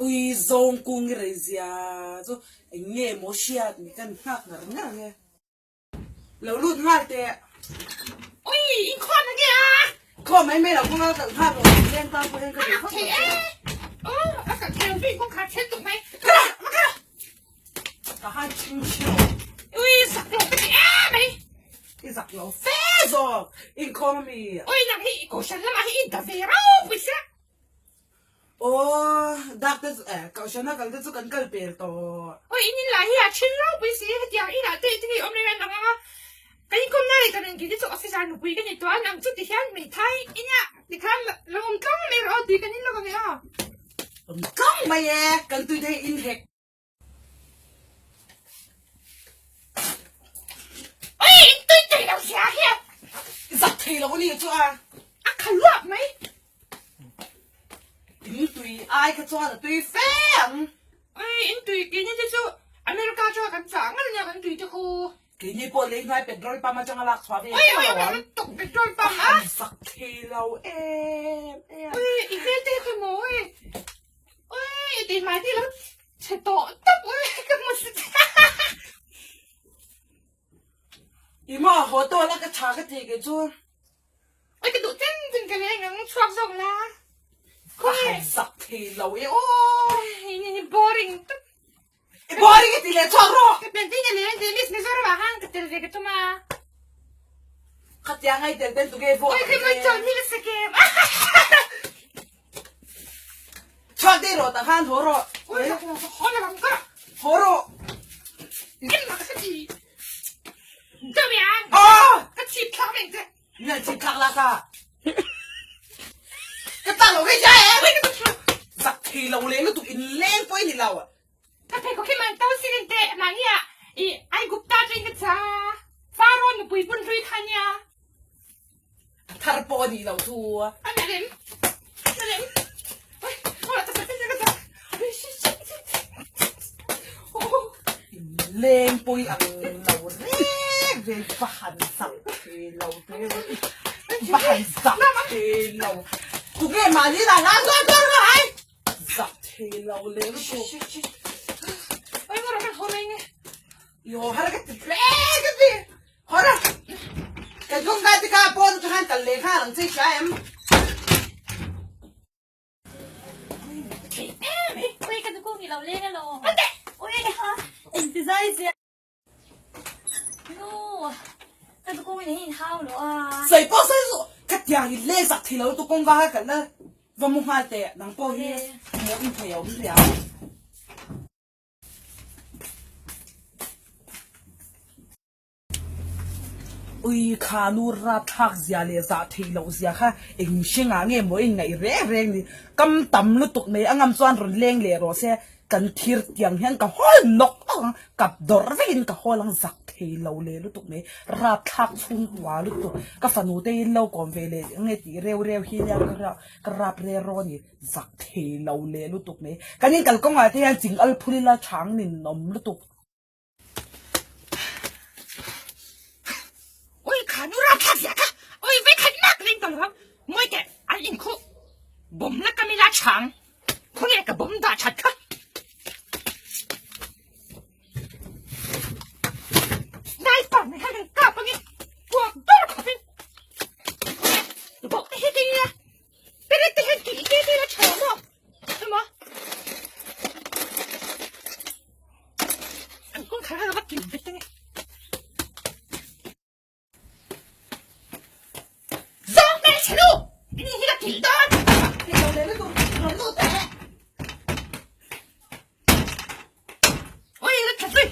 Ui zawng kung i rei zia chu eng nge maw hriat ni kan nghak ngar ngar ang e. Lo lut nghal teh. Ui inkhawm ang e a. Khawm mai mai lo kawng a kal nghal rawh leng tan pawh hian ka duh vak lo che. Aw a kal thei lo zui kawngkhar thlen tuk mai. Ka han chhing chhio. Ui zak lo ka ti em mai. I zak lo fe zawk inkhawm ami. Ui nang hi i kohhran lamah hi i da ve ropui sia. Aw dak te chu eh kohhran a kal te chu kan kal pel tawh. Ui in in lah hi a thin ropui si hetiang inah te te hi awm reng an ang ang a. Ka inkhawm na leh ka nen kei te chu officer nupui ka ni tawh a nang chu tihian hmeithai ina tikhan lo awm tlang mai rawh aw tui kan in lawk ang e aw. Awm tlang mai e kan tui te hi in hek. Oi, in tui thei lo sia hian. Zak thei lo ani chu a. A kha luak mai. In tui ai kha chuan a tui fe ang. Oi, in tui keini te chu America chuan kan chah ngat ania kan tui te khu. Keini pawh lei hnuai petrol pump atanga lak chhuah ve eng lo ang. Oi, petrol pump a. Zak thei lo em em. Oi, i hmel te kha maw oi. Oi, ti mai ti lo Chhe tawh tawp ui ka hmu si che. I maw haw tawh la ka tha ka ti kei chu. Oi ka duh chen chen ka leng ang chhuak zawk la. Ka han zak thei lo e aw. I boring tawp. I boring i ti leh chhuak rawh. Ka pian tin ka leng ti Miss Mizoram ah khan ka tel ve ka tum a. Khatiang ai tel ten tuge vote. Oi khi mai chawl mi la sekem. Chhuak dei rawh tah khan haw rawh. Haw rawh. Nge chhip thlak la ka. Ka tah lo hei zia e. Zak thei lo leh lutuk in leng pawh i ni lo. Ka pheikhawk hi man to sin in teh mahni ah i Aigupta atangin ka cha. Pharaoh nupui bun hlui kha nia. A thar pawh a nih loh thu. A na rem. Na rem. Oi, ora ta ta ta ta. Oi, shi shi. Leng pawh i ang lo reng reng va han zak thei lo te. Va han zak thei lo. Tunge mahni lah la zuar zuar rawh hai. Zak thei lo leh lutuk. Oi, ora kan haw mai nge. I haw har ka ti hle ka ti. Haw rawh. Kan kawngka te kha pawn atang khan kal leh nghal ang che i hria em? Ui ka nu kung i lo leng alo. Ui ha eng ti zai zia. Nu ka nu kung in hi in hau lo a. Sawi pawh sawi suh ka tiang in leng zak thei lo lutuk kawngka kha kal la va mu nghal teh nang pawh hi hmuh in thei a awm hle ang. Ui kha nu rapthlak zia leh zah theih loh zia kha eng mihring ah nge maw i ngaih reng reng ni. Kam tam lutuk mai a ngam chuan rawn leng leh rawh se kan thir tiang hian ka hawl nawk nawk ang kap dawrh vekin ka hawl ang zak thei lo leh lutuk mai rapthlak chhungkua lutuk ka fanu te in lo kawm ve leh nge tih reu reu hi nia ka rap re raw a ni zak thei lo leh lutuk mai. Kan in kalkawng ah te hian ching al phul ila chhang ninawm lutuk. Oi kha nu ra thla zia kha oi ve khat nak leng tawh lo mawi teh an in khu bawm la ka mila chhang khawnge ka bawm dah that kha sniper nei khan kan kap angin puak ber khawpin bawk te hi kei nia peret te hian tih te te la tha maw emaw An kawngkhar kha ka va kim vek ange. Zawng hmel chhe nu! Ini hi ka kilh dawn! Thei lo leh lutuk rawn lut teh! Oi, la tha zui!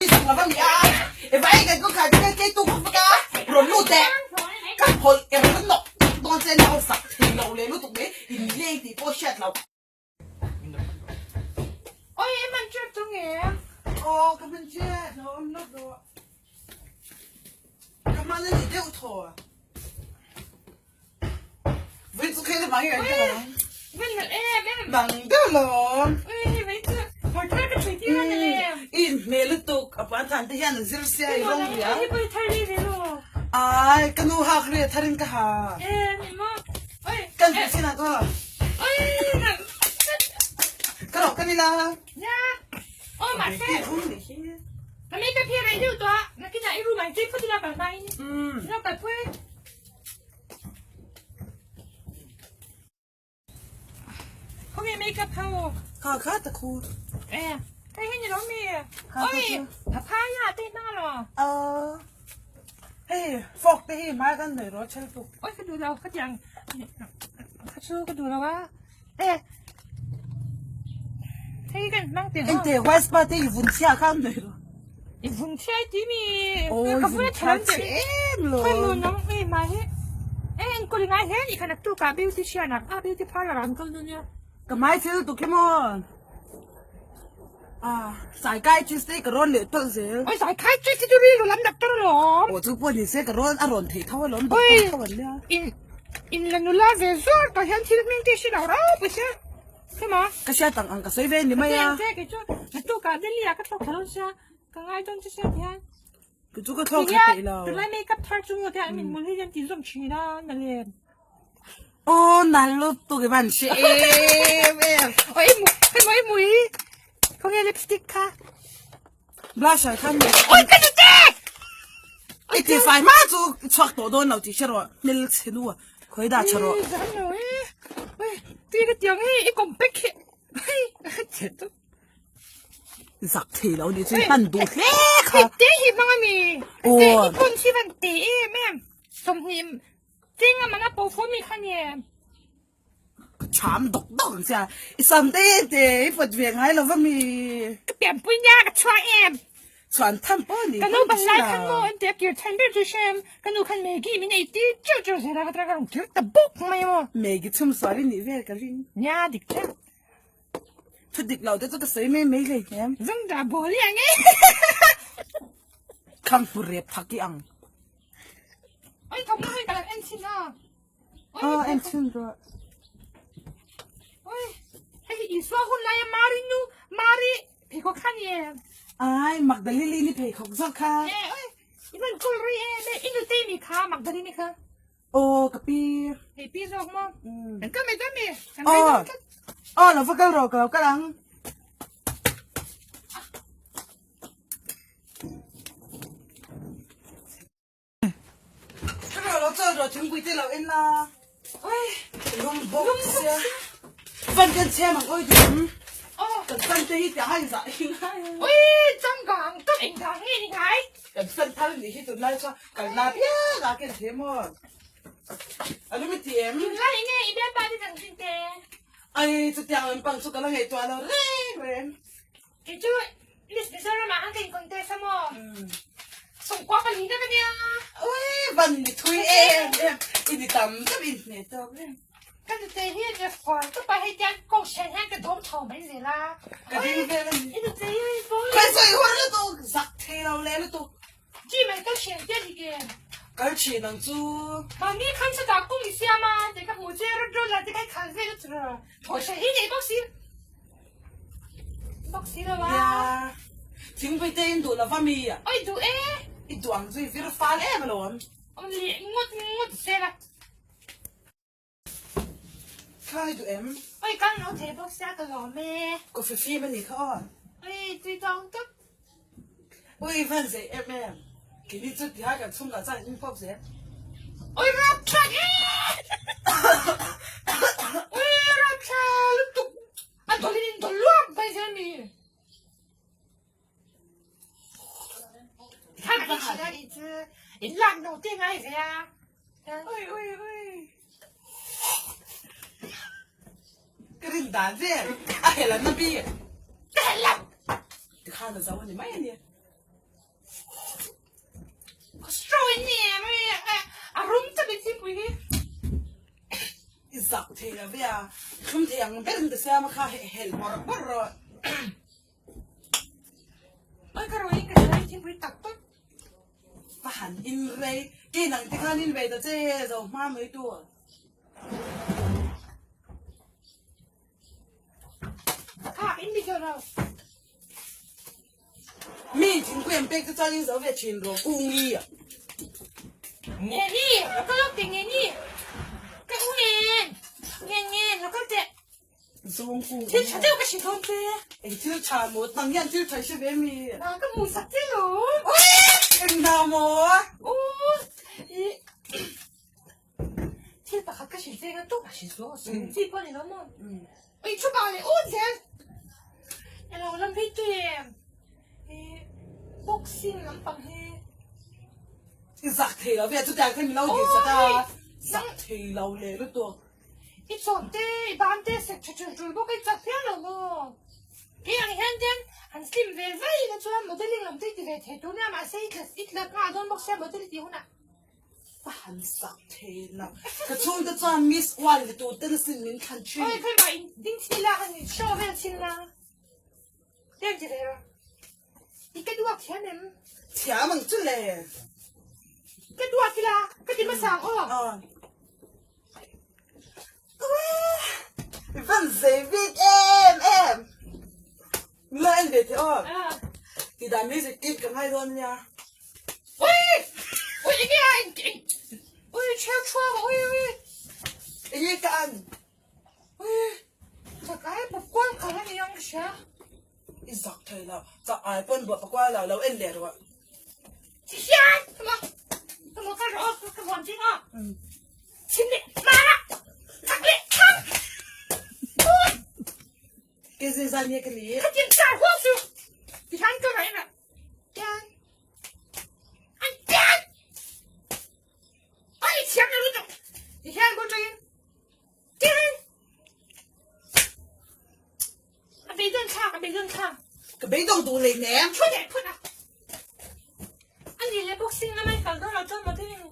I zak lo va nia! E vai kan kawngkhar te kei tu khawp vek a, rawn lut teh! Ka hawlh er nawk dawn che nia aw zak thei lo leh lutuk mai, in leng tih pawh hriat loh. Oi em an chep chu nge? Aw ka hman chiah lo awm lawk rawh. Ka hman a ni deuh thaw. Vei chu khe mai an ka lang. Vei nalh em em. Bang deuh lo. Ui vei chu hawr thar ka thui tir a ni le. I hmel lutuk a puan than te hian an zir sia i rawng ria. Hei pawh hi thar ri ve lo. Ai ka nu hak ri a tharin ka ha. Em ni maw. Kan hmuh chin ah ka. siam ila. Nia. Aw mahse. Ka makeup hi a rei deuh tawh a, nakinah i room ah inchei phawt ila kal hmain. Ilo kal pui. Khawnge makeup ho? Kha kha ta khu. E, hei hi ni lo mi? Oi, papaya te hmang alo. Aw. Hei, fork te hi hmai kan nei ro chel tuk. Oi, ka duh lo, ka tiang. Ka chu ka duh lo a. E. Hei kan hmang tiang. Ente west pa te i vun chhia khan nei ro. I vun chhia i ti mi? Aw, Ka vun a tha lo chhe em lo. Khoi mu nang ei mai hi. E en kawlh ngai hle ni kha naktuk ah beautician ah a beauty parlour ah an kal dawn nia. Ka mai thil tuk hi maw. Ah, psychiatrist te ka rawn leh tawlh zel. Oi psychiatrist hi chu rilru lam doctor alawm. Aw chu pawh ni se ka rawn a rawn theih tho alawm doctor tho an nia. In in la nula ve zawr tah hian thil hming te hre lo rau sia. Hema. Ka hriat ang ang ka sawi ve ni mai a. Ka che kei chu naktuk ah Delhi ah ka thlawk thla dawn sia ka ngai dawn che sia ti hian. Kei chu ka thlawk thla peih lo. Tunlai makeup thar chu maw tiah min mul hi hian ti zawm thin a na len. Aw na lutuk i van hre em em. Aw i mu hei maw i mui khawnge lipstick kha. Blusher kha ni. Oi ka ni te! I ti fai hma chu i chhuak tawh dawn lo tih hre rawh hmel chhe nu a khawi dah tha rawh. Ui zan lo e. Ui ti ka tiang hi i compact hi. Hei a chhe chu. Zak thei lo ni chu i hman duh hle kha. Hei te hi hmang ami. Te i phone hi van te em em. 20 cheng a man a po phone mi kha ni em. Cham dawk dawk ang sia. I sam te te i pawt ve ngai lo va mi. Ka pianpui nia ka chhuah em. Chuan tham pawh ni. Ka nu ban lai khan maw an tia kir than ber chu hrem. Ka nu khan Maggie min ei tir cheuh cheuh zel a ka tana ka rawn kir ta bawk mai maw. Maggie chhum sual i nih vel ka ring. Nia dik chiah. Thu dik lo te chu ka sawi mai mai hlei hnem. Zung dah bawl i ang e. Khang hmu rep thak i ang. Oi thawk na hei ka lo en chhin a. Aw en chhin rawh. Oi, hei Isua hun laia Mari nu, Mari pheikhawk kha ni em? Ai, Magdalene ni pheikhawk zawk kha. E, oi, i van kawl rei em e, i nutei mi kha, Magdalene kha. Aw, ka pi. Hei pi zawk maw? Kan kal mai dawn mi? Kan rei dawn tlat. Aw, lo va kal rawh, ka lo kal ang. Lo chaw rawh thingpui te lo en la. Oi, lum bawk sia. Fan kan chhem ang oi dum. Kan fan te hi tiang a inzah hi ngai. Oi, changkang tak engkang nge ni ngai. Kan fan thar ni hi tunlai chuan kal na piang a ken the maw. A lum i ti em? Tunlai enge i bialpa te chanchin te. Ai, chutiang lampang chu ka la ngaihtuah lo reng reng. Kei chu Miss Mizoram ah khan ka in contest a maw? Sawmkua pali deuh ania. Ui, van ni thui em em. I ni tam deuh in hne tawk reng. Ka nute hi a ni far tawp a, hei tiang kohhran hian ka dawm chho mai zel a. Ka ding vel a ni. I nute hi a bo. Khawi sawi hur lutuk, zak thei lo leh lutuk. Chi mai kal ṭhian te a ni ke. Kal ṭhin ang chu. Mahni khan chutah kawng i siam a, tih ka hmuh che rawt rawt la ti kha i khal vel a chu rawh. Thaw hreh hi nei bawk si. Bawk si lo a. Nia. Thingpui te in duh lova mi? Oi duh e. I duh ang chu i vir fal em alawm. Awm leh ngawt ngawt zel a. Kha i duh em? Oi kal no thei bawk sia ka lawm e. Coffee fim a nih kha aw. Oi tui tawng tawp. Ui van zei em em. Keini chu tihai kan chhungkah chuan in pawp zel. Oi rapthlak e! Oi rapthla lutuk. A dawlin in dawl luak mai zel mi. Kha kan in hrilh a nih chu in lak no te ngai ve a. Oi oi oi. Ka rin dan vel a hel an na bi. Ka hel lo. Tikhan a zo a ni mai a ni. Ka straw in ni em a rum tak in thingpui hi. I zak thei lo ve a, thlum thei ang ber in ka siam a kha hel bawrh bawrh rawh. Oi ka rawi in ka hria in thingpui tak tak. Va han in rei, kei nang te khan in ve ta che zo hma mai tur. Kha in mi zo lo. Mi thingpui an pek te chuan in zo ve thin rawh kungi a. Nge ni, lo kal lawk teh nge ni. Ka u ngen, ngen ngen lo kal teh. Zawng kung. Thil tha deuh ka hrilh dawn che. Eng thil tha maw? Nang hian thil tha i hre ve mi? Nang ka hmuh sak che lo. Ui! Eng hna maw? Aw, i thil pakhat ka hrilh che kha tuk a hrilh suh aw, sawi chi pawh a ni lo maw? Ui thu bak leh un zel. Elo lam phei tui em? I boxing lampang hi. I zak thei lo ve, chutiang khan min lo dil sak a. Zak thei lo leh lutuk. I chawt te, i ban te sek tha tul tul bawk a, i chak phian lo maw? Kei ang hian ten han slim ve vai ila chuan modeling lam te i ti ve thei tur nia, mahse i tla i tla nghah dawn bawk sia model i tih hunah. Ka han sak thei lo. Ka chhungte chuan Miss World ni tur ten asin min thlan thin. Awi khawi mah in ding chhin ila han in show vel chhin la. Tlem ti ve rawh. I ka duak thiam em? Thiam ang chu le. Ka duak ila, ka ti hmasa ang aw. Aw. I van zei bik em em. Mila en ve thei aw. Ti dan music tih ka ngai dawn nia. Ui! Ui enge a eng eng Ui chheu chhuak ui ui. Enge ka an? Ui chak ai pawp kual kal a ni ang ka hria. I zak thei lo. Chak ai pawn buah pakual lo lo en leh rawh. Ti hian ka ka mo kal rawh aw ka vuan ding aw. Chim leh hmar ah chak leh thlang. Ui! Ke zai zai nge ka ni? Ka tin char huang chu. Ti hian ka raih na. Tian. An tian. Ai thiam lo lutuk. Ti hian bul tangin. Tian. A beidawn thlak, a beidawn thlak. Ka beidawng duh lei nem. Thu leh phut a. A ni leh boxing lama i kal dawn lo chuan modelling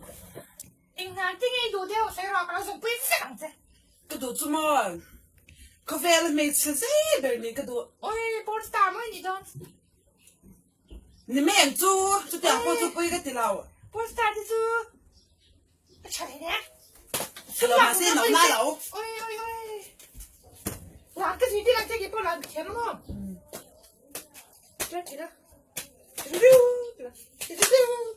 eng hna te nge i duh deuh sawi rawh ka lo zawhpui vek ang che. Ka duh chu maw? Khawvel a hmeichhe zei ber nih ka duh. Oi, porn star maw i nih dawn? Ni mai ang chu, chutiang pawh chu pui ka ti lo. Porn star te chu a tha hle nia. Ka lo mahse no na lo. Oi, oi, oi. Lan ka zui tir ang che kei pawh lan ka thiam a maw? Tia tia. Tiu tiu. Tiu tiu.